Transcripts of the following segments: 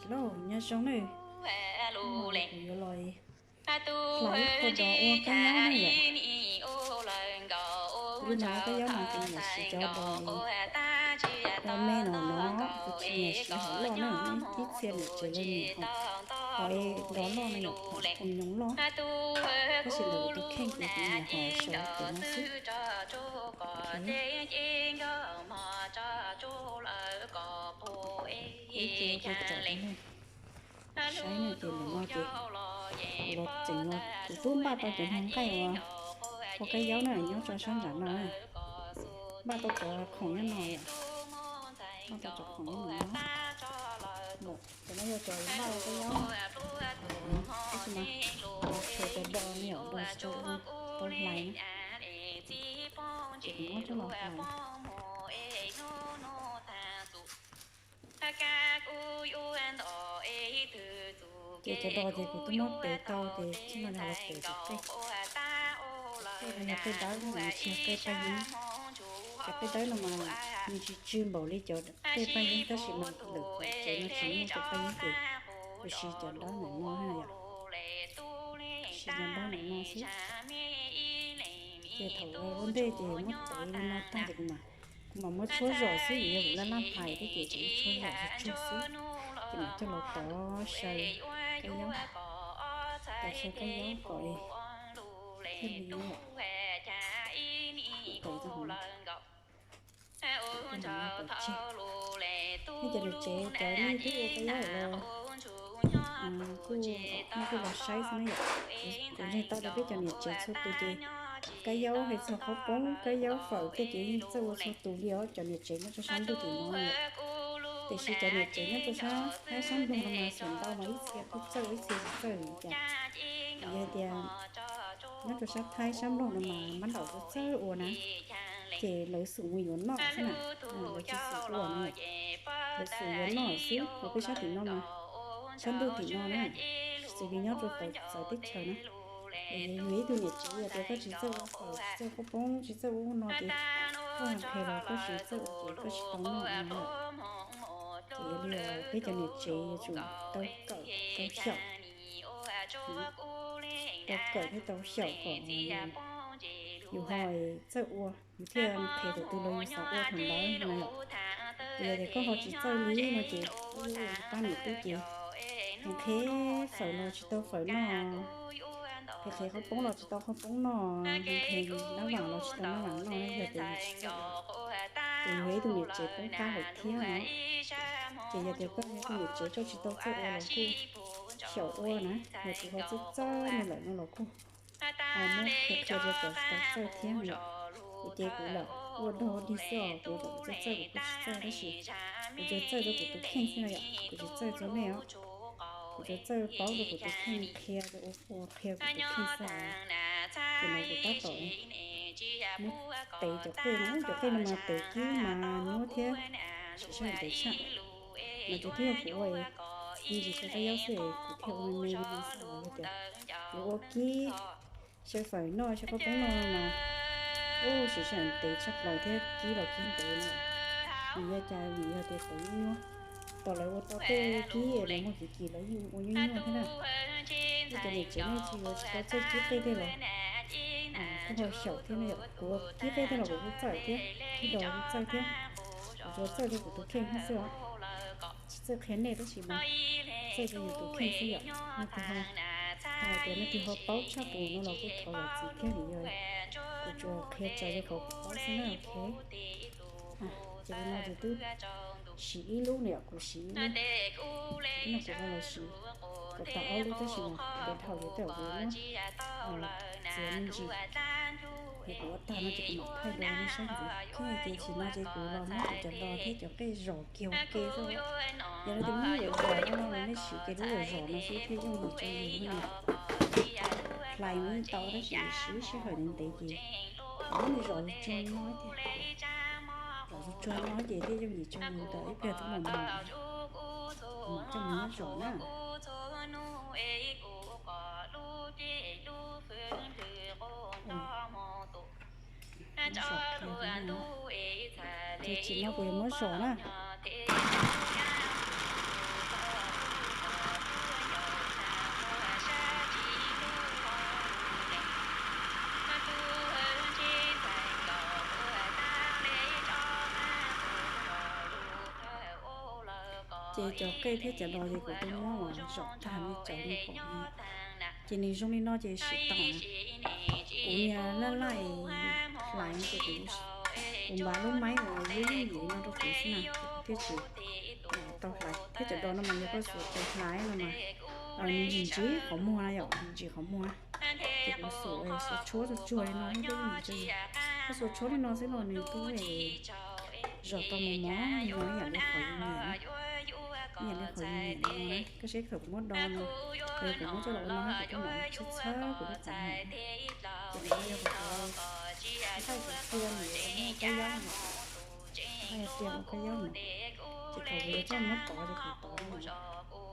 Lauj, nyob zoo nawb. Kuv yuav los hlais ib qho dov ua kab nyob na yom. Li no kab nyob no ces yam siv cov dov, dov me no no, kuv tsis nyiam siv hom loj na, ib txhia niam tsev lawv nyiam hom, hom dov loj no yom, hom nyoos loj. Tab sis ntawm tus kheej ces kuv nyiam hom saum tes no xwb. Ib ce ua tso ne, saib no ces ntawm no ces kuv los tseem los kuv twb npaj tau cov noog nqaij uas ua kab yaub na nyob rau sab nram no na. Npaj tau cov khoom nyob no yom, npaj tau cov khoom nyob no. Cov no yog cov npaj ua kab yaub, tab sis mas tshuav cov do no yom, do tsis tau hlais na. Ces kuv muab coj los hlais. Ces cov do ces kuv twb muab tev tau ces txij no yog los tev cov qej. Qej no yog qej dawb, kuv tsis yog qej paj yeeb. Cov qej dawb no mas nws tsis tsw npaum li cov qej paj yeeb tab sis mas ntawm kuv tsev no tsis muaj cov paj yeeb ces kuv siv cov dawb ntawm no yom, siv cov dawb ntawm no xwb. Ces thaum ua ntej ces muab tev li no tag ces kuv mam, kuv mam muab tshuab zom xwb vim yog kuv laj laj hlais thiab ces kuv tshuab zom tshuaj xwb. Ces mam coj los tov saw kab yaub, tov saw kab yaub kom li thiaj li tev tau hauv no. Nej cov niam tsev cov nej twb ua kab yaub lawm los kuj, nej kuj los saib xwb na yom. Kuv ntseeg tau tias peb cov niam tsev txhua tus ces kab yaub hais txog qhaub poob kab yaub fawm tej ces yeej txawj ua txhua tus li os cov niam tsev nyob rau sab ntuj tim no yom. Tiam sis cov niam tsev nyob rau sab Thaib sab Nplog no mas feem ntau mas ib txhia kuj txawj ib txhia tsis txawj li cas. Vim yog tias nyob rau sab Thaib sab Nplog no mas mab nraum txawj txawj ua na, ces lawv xum mus yuav noj xwb na, lawv tsis xum ua na, lawv xum yuav noj xwb. Uas peb sab tim no mas, sab ntuj tim no na, xws li nyob rau txawv teb chaws na, yog yus ib tug niam tsev yog tias koj tsis txawj ua fawm, tsis txawj qhaub poob, tsis txawj ua ub no ces koj qhia los koj tsis txawj ua ces koj tsis tau noj no. Ces yog li peb cov niam tsev yuav tsum tau kawm tau xyaum, tau kawm thiab tau xyaum kom yus ho txawj ua, yus thiaj qhia tus twg los yus xav ua thaum ntawd no yom. Yog tias koj ho tsis txawj li no ces ua pab niam tub ces qhia fawm los tsis tau fawm noj, qhia qhaub poob los tsis tau qhaub poob noj, qhia nab vam los tsis tau nab vam noj, yog tias yus tsis txawj ua ces yus yog ib tug niam tsev poob qab lawm thiab no. Ces yog tias koj yog ib tug niam tsev koj tsis tau txawj ua los kuj xyaum ua na, yog tus ho txawj txawj no lawm no los kuj muab qhia qhia rau cov tsis tau txawj thiab no yom. Kuv ces kuv lam ua dog dig xwb os, kuv kom kuv txawj txawj kuv kuj tsis txawj tab sis kuv tsuas txawj rau kuv tus kheej xwb no yom, kuv tsis txawj rau nej os. Kuv tsuas txawj paub rau kuv tus kheej qhia rau ua qhia kuv tus kheej xwb os. Ces no kuv tab tom muab tev cov qej no, cov qej no mas tev kib mas nyuaj thiab siv sij hawm ntev tshaj. Mas ces twb yog kuv ua, me ntsis xyaw kab yaub xwb kuv thiaj ua me me li no xwb os. Yog tias kuv ua kib xyaw fawm noj xyaw qhaub poob noj mas ub siv sij hawm ntev tshaj plaws thiab kib los kib ntev no. Vim yog cas? Vim yog tias tev nyuaj nyuaj, tos lawv ua tau tej kib es lawv muag kim kim lawv yeej ua nyuaj nyuaj thiab na. Nej cov niam tsev nej tsis yuav tsis tau txawj kib qej tej los kuj ho xyaum thiab no yom. Kuv ua kib qej tej los kuv kuj txawj thiab, kib dos kuj txawj thiab. Kuv tsuas txawj rau kuv tus kheej thiab xwb os. Tsis txawj qhia nej tab sis mas txawj rau yus tus kheej xwb yom. Nej tus ho, hais tias nej tus ho paub tshaj kuv no los kuj thov zam txim thiab vim yog kuv tsuas qhia raws li qhov kuv paub xwb na. Ok, ces li no ces twb siv ib lub no yom, kuv siv ib lub, no kuv ho los siv kom tau ob lub tab sis mas kuv dhau li tej uas kuv muab txiav me ntsis. Ces kuv ua tag no ces kuv mam thaij dua nej saib ntxiv. Ok, ces tam sim no ces kuv los muab kuv cov do thiab cov qej zom kiag ua ke xwb. Yog no ces muab zom zom ua no los nej siv kiag lub zom zom no xwb thiaj yooj yim rau yus no. Hlais yeej tau tab sis siv sij hawm ntev ntev ces kuv muab zom zom tsuag no tiag. Zom zom tsuag no ces thiaj yooj yim rau yus ntawm ib pliag twb mam mus, mam coj mus muab zom na. Ces tam sim no kuv yuav muab zom na. Ces cov qej thiab cov dos ces kuv twb muab los zom tag li cov li pom no. Ces nws zoo li no ces siv tau na. Kuv niag laj laj hlais ces kuv, kuv npaj lub maib uas yooj yooj yim no rau kuv xwb na, kuv thiaj tsis tau hlais. Thiab cov dos no mas yog koj xuas tes hlais no mas nws ntsim ntsim qhov muag na yom, ntsim qhov muag. Ces kuv xuas, xuas tshuab tsuag tsuag li no thiab, koj xuas tshuab li no xwb los nws kuj zom tau mos mos li no ib yam li qhov yus nyiam, ib yam li qhov yus nyiam no na. Koj saib thaum kuv muab do no, kuv muab coj los ua no kuv twb mam txhawb txhawb kuv lub qhov muag. Ces nws yog kuv tus nqaij kuv cia nws ua kab yaub no, nqaij cia ua kab yaub no. Ces thaum kuv yuav coj muab tov ces kuv tov no. Ces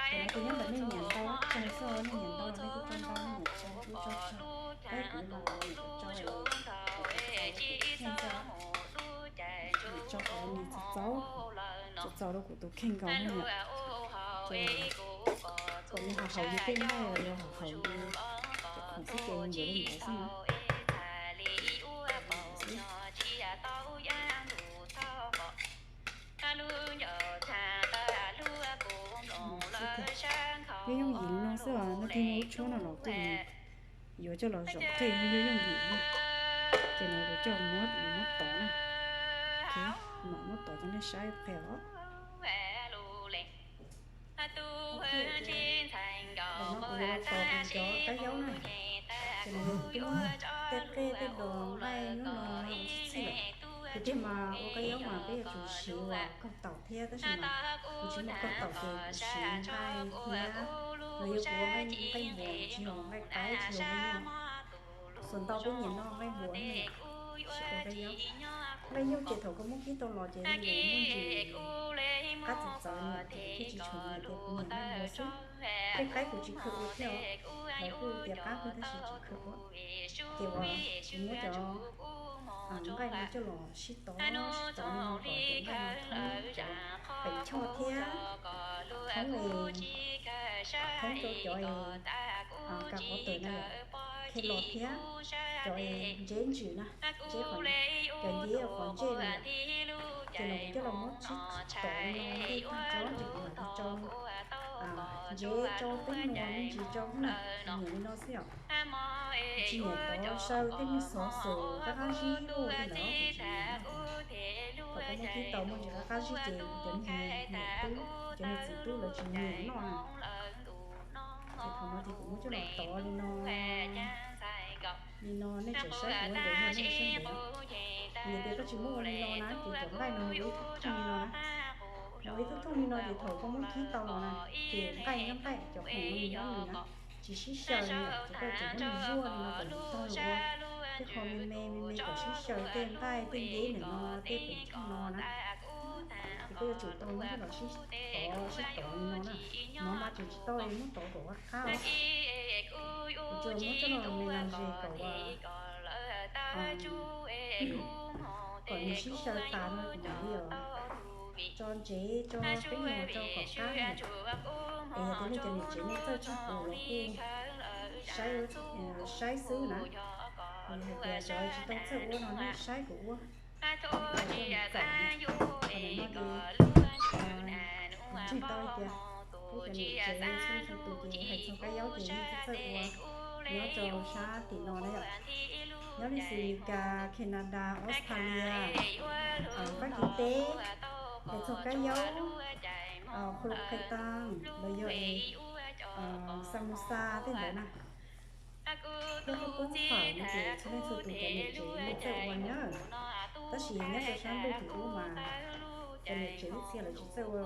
no kuv nyob ntawm nej nyiam ntau tsawg xwb, nej nyiam ntau nej kuj tso ntau, nej nyiam tsawg kuj tso tsawg. Peb kuv mas kuv nyiam tso, kuv tso kuv kheej tso, kuv tso qhov nws txaus txaus, txaus txaus rau kuv tus kheej nkaus na yom. Ces kom nws haum haum yus tej nqaij los yog haum haum yus cov khoom xwb ces yuav li ntawd xwb na. Yooj yooj yim li no xwb os, nej tig muaj lub tshuab no los kuj yuav coj los zom qej yooj yooj yim li. Ces no kuv coj muab, muab tov na. Mam muab tov rau nej saib qhia os. Ntawm no kuv yuav tov kuv cov kab yaub na. Ces nws twb muab tej qej tej dos nqaij nyob no ua txhij txhij lawm. Tiag tiag mas ua kab yaub mas peb yuav tsum siv uas kaug taum thiab, tab sis mas kuv tsis muaj kaug taum ces kuv siv nqaij thiab, los yog kuv ua nqaij npuas, tsis yog nqaij qaib, tsis yog nqaij nyuj. Xuas ntau peb nyiam noj nqaij npuas ne, siv ua kab yaub. Nqaij nyuj ces thaum koj muab kib tau los ces nws muaj ntsis qab txawv txawv no ces thiaj tsis tshua nyiam, ces kuv nyiam nqaij npuas xwb. Nqaij qaib kuv tsis kheev ua thiab os, lawv kuj tias qab kawg tab sis tsis kheev ua. Ces uas kuv muab cov nqaij no coj los sib tov sib tov no kom cov nqaij no thoob cov peem choj thiab thoob, thoob rau cov es kas qhov tawm na yom, khe los thiab cov es ntseb ntsws na, ntseb qhov, cov nceb qhov ntsej na yom. Ces no kuv coj los muab sib tov li no tej tag tso ces kuv mam li tso ntseb tso peb nuas me ntsis tso na, nyiam li no xwb yom. Tsis nyiam tov saw tej niag xov xwm qab qab zib luaj tej ntawd, tsis nyiam noj. Thaum koj muab kib tau muaj ntsis qab qab zib ces cov niag niam tub, cov niag txiv tub lawv tsis nyiam noj na. Ces thaum no ces kuv muab coj los tov li no, li no nej tseem saib kuv ua ntawd yog nej saib ntawd. Vim tias koj tsis muab ua li no na ces cov nqaij no ua ib thooj thooj li no na. Ua ib thooj thooj li no ces thaum koj muab kib tau los na, ces nqaij nyob nqaij, cov khoom no nyob nws na, tsis sib xyaw li yom. Ces koj tseem muab nws zuaj li no kom nws tag ua tej qho me me me me kom sib xyaw tej nqaij tej nceb ntawm no tej peem choj no na. Ces koj yuav tsum tau muab coj los sib tov sib tov li no na. No mas tseem tsis tau li, muab tov kom qab qab os. Kuv tsuas muab coj los me los ze kom uas kom nws sib xyaw tas no kuv mam li os tso ntsev tso peb nuas tso kom qab na. Es yog tias nej cov niam tsev nej txawj tshaj kuv los kuj saib xwb na. Hais tias cov tsis tau txawj ua no nej saib kuv ua. Txawm no ces ntseg tau hais tias peb cov niam tsev txhua leej txhua tus ces hais txog kab yaub ces yeej txawj txawj ua. Nyob rau sab tim no na yom, nyob li xws Meskas, Canada, Australia, Fab Kis teb, hais txog kab yaub, qhuav lus qhais tas los yog es samosa tej ntawd na. Thiab peb pub fawm no ces txhua leej txhua tus cov niam tsev yeej txawj ua na. Tab sis nyob rau sab ntuj tim ub mas cov niam tsev ib txhia lawv tsis txawj ua.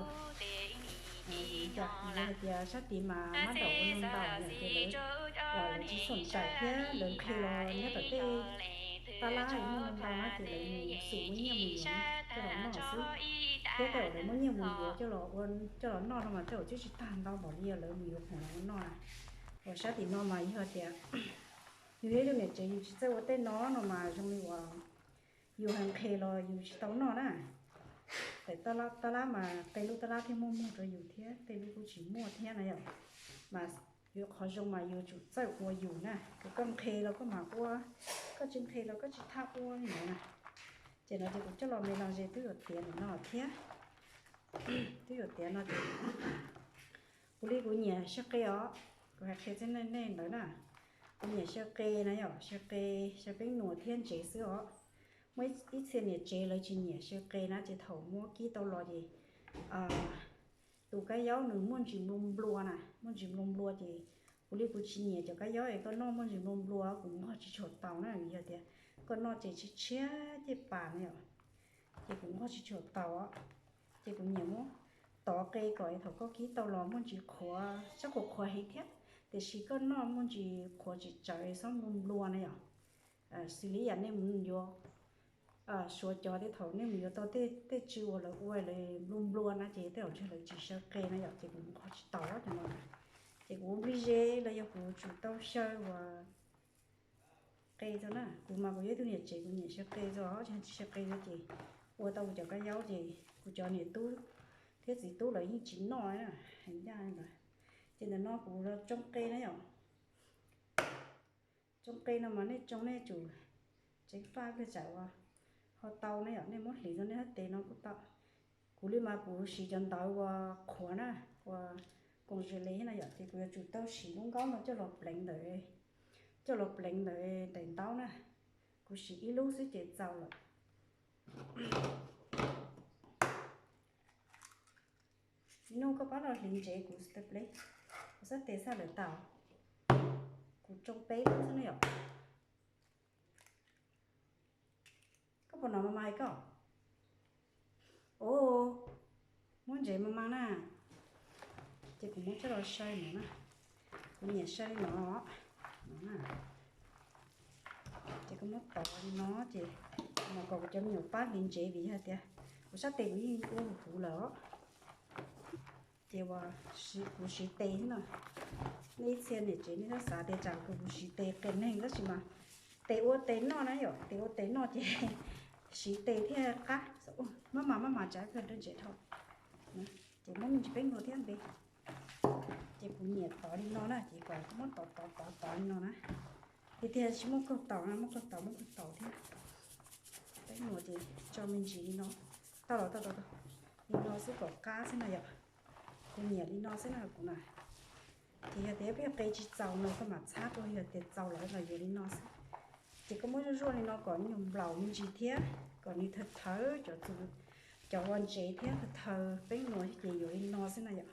Yog hais tias sab tid mas mab daum ua neeg ntau yom, ces lawv, lawv tsis xom ntais thiab lawv nqhis los nyob tom tej tab lab es muaj neeg ntau na ces lawv mus xum muab nyiaj mus yuav coj los noj xwb. Thiab tej uas lawv muab nyiaj mus yuav coj los ua, coj los noj no mas tej uas twb tsis tag ntau npaum li lawv mus yuav khoom los ua noj na. Uas sab tim no mas yog tias yus yog ib tug niam tsev yus tsis txawj ua tej no no mas zoo li uas yus hais nqhis los yus tsis tau noj na. Tej tab lab mas tej lub tab lab thiaj muaj muag rau yus thiab tej lub kuj tsis muaj thiab na yom. Mas yuav qhov zoo mas yuav tsum txawj ua yus na, koj nqhis los koj mam ua, koj tsis nqhis los koj tsis txhob ua li ntawd na. Ces no ces kuv coj los me los ze twb yuav tiav ntawm no thiab. Twb yuav tiav no ces kuv li kuv nyiam xyaw qe os. Kuv hais qhia txij nej ntawd na, kuv nyiam xyaw qe na yom, xyaw qe, xyaw peeb nuam thiab ntsev xwb os. Muaj ib txhia niam tsev lawv tsis nyiam xyaw qe na ces thaum muab kib tau los ces tus kab yaub nws muaj ntsis nplua nplua na, muaj ntsis nplua nplua ces kuv li kuv tsis nyiam cov kab yaub es koj noj muaj ntsis nplua nplua kuv nqog tsis tshua taus na, vim yog tias koj noj ces tshiab tshiab caj pas na yom, ces kuv nqog tsis tshua taus. Ces kuv nyiam muab tov qe kom thaum koj kib tau los muaj ntsis qhuav, tsis qhuav qhuav heev thiab, tiam sis koj noj muaj ntsis qhuav tsis tsawv xob nplua nplua na yom. Xws li yam nej mus yuav, suav cov tej thaum nej mus yuav tau tej tswv uas lawv ua lawv nplua nplua na ces tej zaum ntshe lawv tsis xyaw qe na yom, ces kuv nqog tsis taus cov no. Ces kuv ua nplig ze los yog kuv tsum tau xyaw uas qe txog na, kuv mas kuv yog ib tug niam tsev kuv nyiam xyaw qe txog, tsis xyaw qe txog ces ua tau kuv cov kab yaub ces kuv cov niam tub thiab txiv tub lawv yeej tsis noj na, heev ncaj ntawd. Ces ntawm no kuv los tsoo qe na yom. Tsoo qe no mas nej tsoo nej tsum tseev faj kawg tsam uas ho tau na yom, nej muab hliv rau nej hab tes no kuj tau. Kuv li mas kuv siv cov ntawv uas qhuav na, uas koom zes le na yom, ces kuv yuav tsum tau siv lub nkaub no coj los pleev ntawm, coj los pleev ntawm daim ntaub na. Kuv siv ib lub xwb ces txaus lawm. Ib hnub koj pab los hliv ntsev kuv xwb tes, kuv xab tes xaj lawm tas. Kuv tsoo peb lub xwb na yom. Koj puas hnov mas mas koj? Os, muab ntsev mas mas na. Ces kuv muab coj los xyaw no na. Kuv nyiam xyaw li no, no na. Ces koj muab tov li no ces, no kom kuv cov me nyuam pab hliv ntsev vim yog tias kuv sab tes kuv yeej ua huv huv lawm os. Ces uas kuv siv tes xwb no. Nej ib txhia niam tsev nej txhob xav tias tsam kuv siv tes qias neeg tab sis mas tes ua tes noj na yom, tes ua tes noj ces siv tes thiaj qab. Maj mam maj mam tsav kawg rau ntsev dhau. Ces muab me ntsis peb nkaus thiab npe. Ces kuv nyiam tov li no na, ces kom muab tov tov tov tov li no na. Tiag tiag tsis muaj kaug taus na, muaj kaug taus muaj kaug taus thiab. Peb nuav ces tso me ntsis li no, tau los tau tau, li no xwb kom qab xwb na yom. Kuv nyiam li no xwb na kuv na. Ces yog tias peb qe tsis txaus no koj mam txhab rau, yog tias txaus lawm los yuav li no xwb. Ces koj muab zuaj zuaj li no kom nyuag nplaum me ntsis thiab kom nws thawv thawv cov txuas, cov ua ntsev thiab thawv thawv peb nuav ces yuav li no xwb na yom.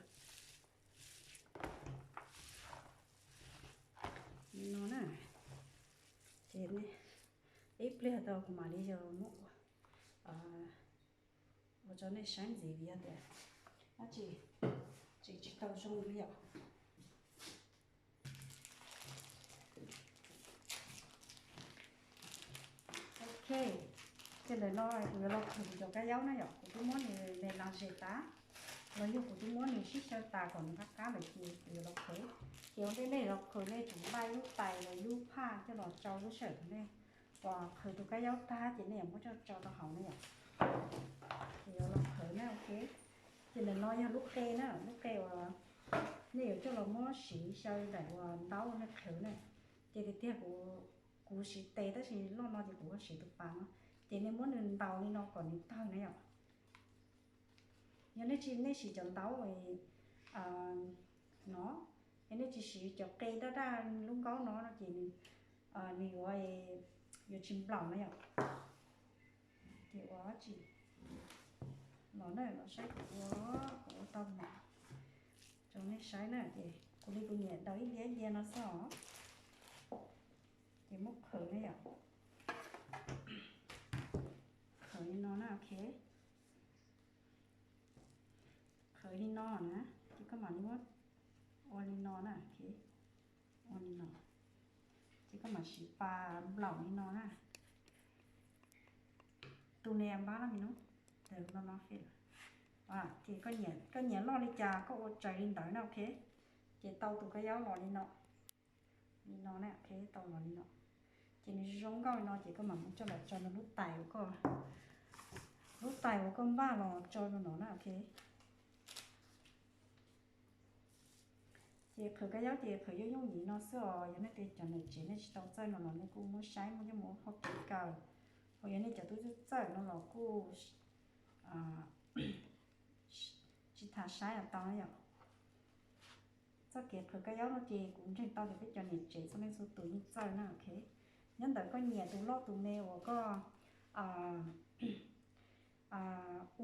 Li no na. Ces ib pliag tau kuv mam li yog muab ua rau nej saib ntxiv vim yog tias dab tsi tseem tsis tau zoo li yom. Ok, ces ntawm no kuv yuav los qhwv kuv cov kab yaub na yom, kuv twb muab nws me las zes tas, los yog kuv twb muab nws sib xyaw tas kom nws qab qab lawm ces kuv yuav los qhwv. Ces ua ntej nej los qhwv nej tsum npaj lub tais los lub phaj coj los tsau lub sij hawm nej uas qhwv tus kab yaub tag ces nej yuav muab coj tso rau hauv na yom. Ces yuav los qhwv na, ok. Ces ntawm no yog lub qe na, lub qe uas nej yuav coj los muab siv xyaw daim uas ntaub nej qhwv na. Ces tiag tiag kuv siv tes tab sis loj no ces kuv siv tus pas no. Ces nej muab nws ntaus li no kom nws tawg na yom. Yog nej tsis, nej siv cov ntaub no, yog nej tsis siv cov qe daj daj lub nkaub no no ces nws yuav, yuav tsis nplaum na yom. Ces ua dab tsi los na, los saib kuv ua, kuv ua tau mas rau nej saib na. Ces kuv li kuv nyiam daus ib diav ib diav no xwb os. Ces muab qhwv na yom. Qhwv li no na, ok. Qhwv li no na, ces koj mam li muab ua li no na, ok. Ua li no, ces koj mam siv pas nplaum li no na. Tus niam npab no mi nub, no no, ces koj nyiam loj li cas koj ua raws li ntawd na, ok. Ces tau tus kab yaub los li no, li no na, ok, tau los li no. Ces nws zoo nkauj li no ces koj mam muab coj los tso rau lub tais uas koj, lub tais uas koj npaj los tso rau no na, ok. Ces qhwv kab yaub ces qhwv yooj yooj yim no xwb os. Yog nej tej cov niam tsev nej tsis tau txawj no los nej kuj muab saib muab coj mus ua hauj kev kaw. Ho yog nej cov tub txawj no los kuj tsis tham saib los tau na yom. Txoj kev qhwv kab yaub no ces kuv ntseeg tau tias peb cov niam tsev txhua leej txhua tus yeej txawj na, ok. Nyob ntawm koj nyiam tus loj tus me uas koj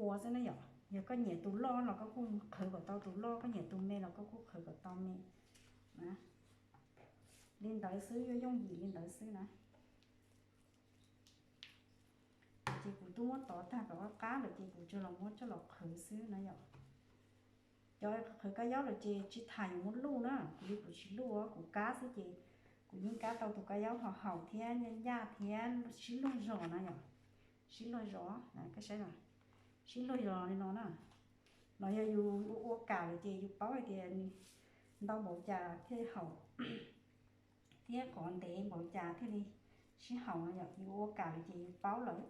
ua xwb na yom. Yog koj nyiam tus loj los koj kuj qhwv kom tau tus loj, koj nyiam tus me los koj kuj qhwv kom tau me. Li ntawd xwb, yooj yooj yim li ntawd xwb na. Ces kuv twb muab tov tag kom qab qab lawm ces kuv tsuas los muab coj los qhwv xwb na yom. Cov qhwv kab yaub lawm ces tsis tham yuav muab luj na, kuv li kuv tsis luj, kuv kab xwb ces kuv yeej kab tau tus kab yaub ho haum thiab ncaj ncaj thiab sib luag zog na yom. Sib luag zog, koj saib, sib luag zog li no na. Los yog yus ua kam lawm ces yus paub hais tias nws ntau npaum cas thiaj haum thiab qhov ntev npaum cas thiaj li sib haum no yom. Yus ua kam lawm ces yus paub lawm.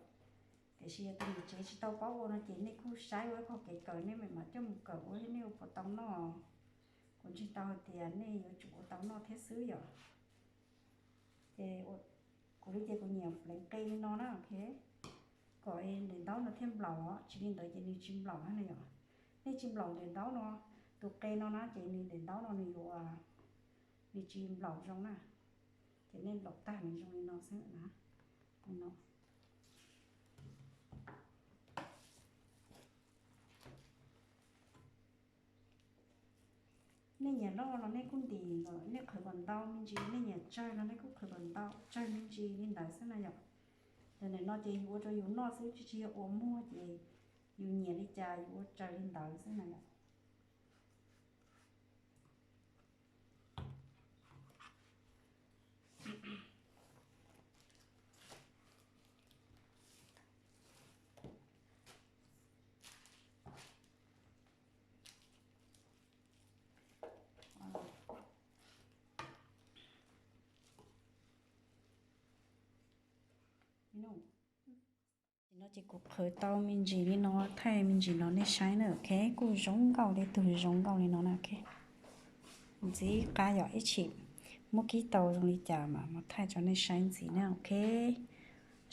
Tiam sis yog tus niam tsev tsis tau paub ua no ces nej kuj saib ua ib qho kev kawm, nej mam coj mus kawm ua, nej ua puas tau noj. Kuv ntseeg tau hais tias nej yuav tsum ua tau noj thiab xwb yom. Ces kuv li ces kuv nyiam pleev qe li no na, ok, kom daim ntaub no thiaj nplaum, tsis li ntawd ces nws tsis nplaum na yom. Nej tsis nplaum daim ntaub no, tus qe no na ces nws daim ntaub no nws yuav, nws tsis nplaum zoo na. Ces nej nplaum tag nws zoo li no xwb na. Li no. Nej nyiam loj los nej kuj ntim kom nej qhwv kom ntau me ntsis, nej nyiam tsawg los nej kuj qhwv kom ntau tsawg me ntsis li ntawd xwb na yom. Yog ntawm no ces yus ua rau yus noj xwb, tsis tsis yog ua muag ces yus nyiam li cas yus ua raws li ntawd xwb na yom. Ces no ces kuv qhwv tau me ntsis li no, thaij me ntsis no nej saib na, ok, kuj zoo nkauj li, tus zoo nkauj li no na, ok. Ntxim qab yom, ib chim muab kib tau zoo li cas mas mam thaij rau nej saib ntxiv na, ok.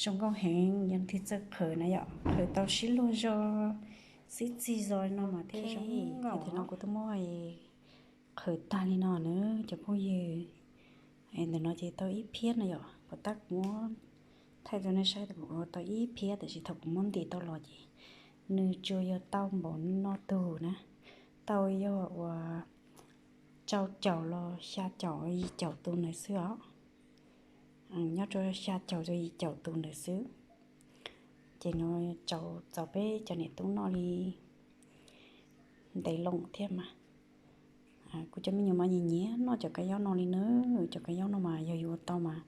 Zoo nkauj heev, yog thiaj txawj qhwv na yom, qhwv tau sib luag zog, sib txig zog li no mas thiaj zoo nkauj. Tam no kuv twb muab qhwv tag li no na cov phooj ywg. Ntawm no ces tau ib phiab na yom, puas tab kuv muab thaij rau nej saib, kuv ua tau ib phiab, tiam sis thaum kuv muab ntim tau los ces nws tsuas yog tau npaum no tus na, tau yog uas rau caum los xya caum yim caum tus ntawd xwb os. Nyob rau xya caum rau yim caum tus ntawd xwb. Ces no tau txaus peb cov niam tub noj li ntev loo thiab mas. Kuv cov me nyuam mas nyiam nyiam noj cov kab yaub no li na. Cov kab yaub no mas yog yus ua tau mas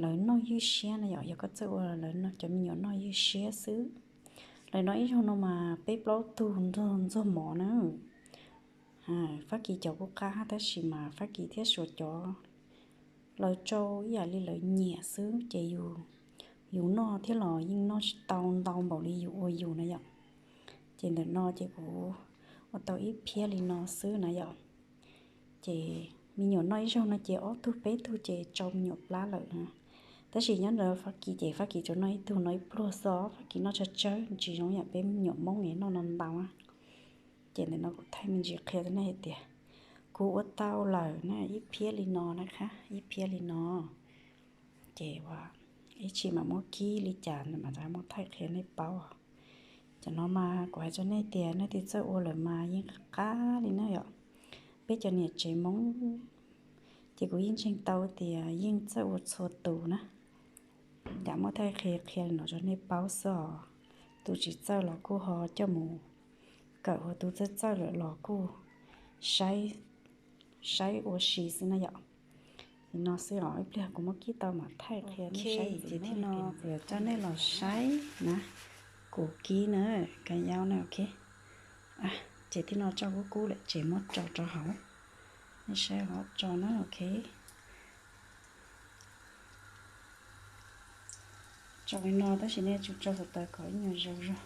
lawv noj ywj siab na yom, yog koj txawj ua lawv cov me nyuam noj ywj siab xwb. Lawv noj ib zaug no mas peb plaub tug ntxuag mov na. Fab Kis cov kuj qab tab sis mas Fab Kis thiab Suav cov lawv rau ib yam li lawv nyiam xwb ces yus noj thiab los yeej noj tsis tau ntau npaum li yus ua yus na yom. Ces ntawm no ces kuv ua tau ib phiab li no xwb na yom. Ces me nyuam noj ib zaug no ces ob tug peb tug ces tsau me nyuam plab lawm. Tab sis nyob ntawm Fab Kis ces Fab Kis tsuas noj ib tug no ib pluag xwb, Fab Kis noj tsawg tsawg, tsis zoo yam peb me nyuam Hmoob es noj no ntau. Ces ntawm no kuv thaij me ntsis qhia rau nej hais tias kuv ua tau lawm na, ib phiab li no na, ib phiab li no. Ces ua ib chim mam muab kib li cas mam rov muab thaij qhia nej paub. Cov no mas kuv hais rau nej tias nej twb txawj ua lawm mas yeej qab li na yom. Peb cov niam tsev Hmoob ces kuv yeej ntseeg tau tias yeej txawj ua txhua tus na. Yam muab thaij qhia qhia li no rau nej paub xwb os. Tus tsis txawj los kuj ho coj mus kawm, ua tus txawj txawj lawm los kuj saib ua si xwb na yom. Li no xwb os, ib pliag kuv muab kib tau mam thaij qhia nej saib. Ces thiab no kuv yuav coj nej los saib na, kuv kib na, kab yaub na, ok. Ces thiab no tso kub kub lawm ces muab tso rau hauv, nej saib hov tso na, ok. Tso li no tab sis nej tsum tso xuv taws kom ib nyuag zoo zog.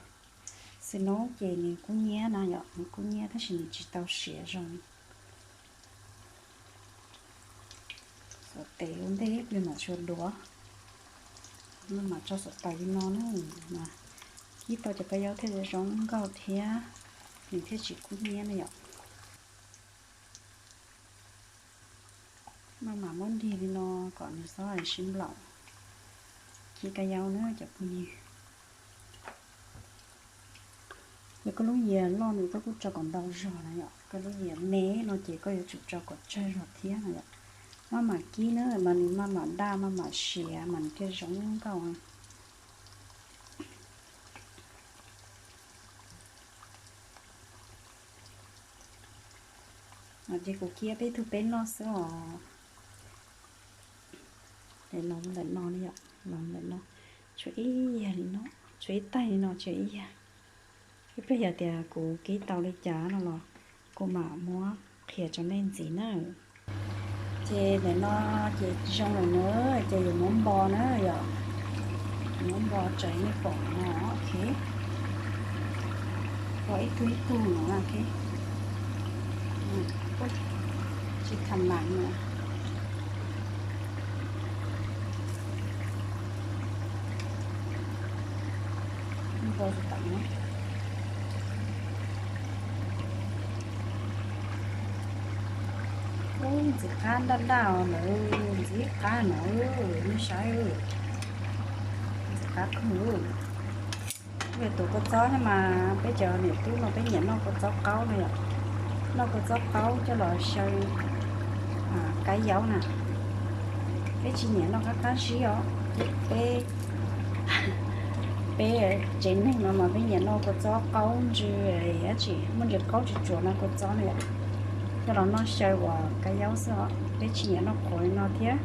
Xwb no ces nws kub nyiab na yom, nws kub nyiab tab sis nws tsis tau siav zoo. Xuv tes ua ntej ib pliag mam tshuav duav. Mam tso xuv taws li no na, mas kib tau cov kab yaub thiaj zoo nkauj thiab. nws thiaj tsis kub hnyiab na yom. Maj mam muab dig li no kom nws txhob sib nplaum. Kib kab yaub na cov phooj ywg. Yog koj lub yias loj nws koj kuj tso kom ntau zog na yom, koj lub yias me no ces koj yuav tsum tso kom tsawg zog thiab na yom. Maj mam kib na mas nws maj mam daj maj mam siav mas nws thiaj zoo nkauj. Ces kuv kib peb tug peb noj xwb os. Los ntawm no, los ntawm no, tshuav ib yam li no, tshuav ib taig li no tshuav ib yam. Ib pliag yog tias kuv kib tau li cas no los kuv mam muab qhia rau nej ntxiv na. Ces ntawm no ces zoo lawm na, ces yuav muab npo na yom, muab npo raws nej pom no, ok. Npo ib tug ib tug no, ok. Tsis tham mam no. Npo tam no. Ub, ntxiv qab daj daj os lawm, ntxiv qab no, nej saib, ntxiv qab kawg. Tus kua txob thiab mas peb cov niam tub no peb nyiam noj kua txob qaub no yom, noj kua txob qaub coj los xyaw kab yaub na. Peb tsis nyiam noj qab qab zib os, peb, peb tsev neeg no mas peb nyiam noj kua txob qaub ntsws, dab tsi muaj ntsis qaub tsuas tsuas no kua txob na yom, coj los noj xyaw ua kab yaub xwb os. Peb tsis nyiam noj qhuav li no thiab,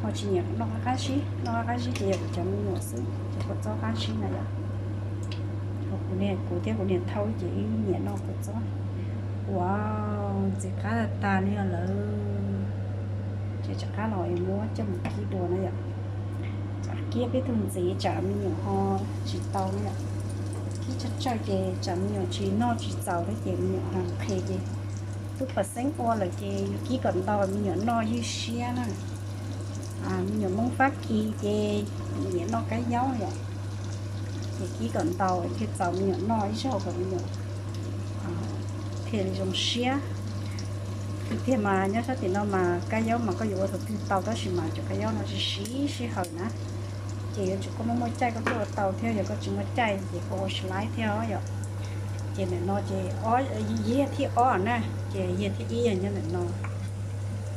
ho tsis nyiam noj qab qab zib, noj qab qab zib ces yog kuv cov me nyuam xwb, cov kua txob qab zib na yom. Kuv thiab kuv niam thaub ces wb nyiam noj kua txob. Ua, ntxiv qab tag tag li lawm, ces rov qab los es muab coj mus kib dua na yom. Kib peb tug ntxiv tsam me nyuam ho tsis tau na yom. Kib tsawg tsawg ces tsam me nyuam tsis noj tsis txaus thiab ces me nyuam ho qhev ces tub pam xeeb ua lawm ces kib kom ntau me nyuam noj ywj siab na. Me nyuam Hmoob Fab Kis ces nyiam noj kab yaub yom, ces kib kom ntau thiaj txaus me nyuam noj ib zaug kom me nyuam thiaj li zoo siab. Tiag tiag mas nyob sab tim no mas kab yaub mas koj yuav ua thaum twg tau tab sis mas cov kab yaub no siv sij hawm na, ces yuav tsum koj muaj muaj caij koj thiaj ua tau thiab, yog koj tsis muaj caij ces koj ua tsis laib thiab yom. Ces ntawm no ces yog thib ob na, ces yog thib ib yog nyob ntawm no.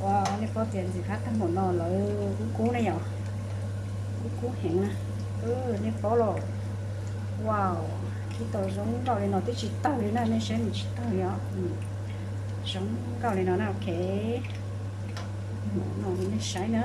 Ua, nej paub tias ntxiv qab tag npaum no lawm, kub kub ne yom, kub kub heev na. Nej paub los, wow, kib tau zoo nkauj li no twb tsis tawg li na, nej saib nws tsis tawg li os. Zoo nkauj li no na, ok. No nej saib na.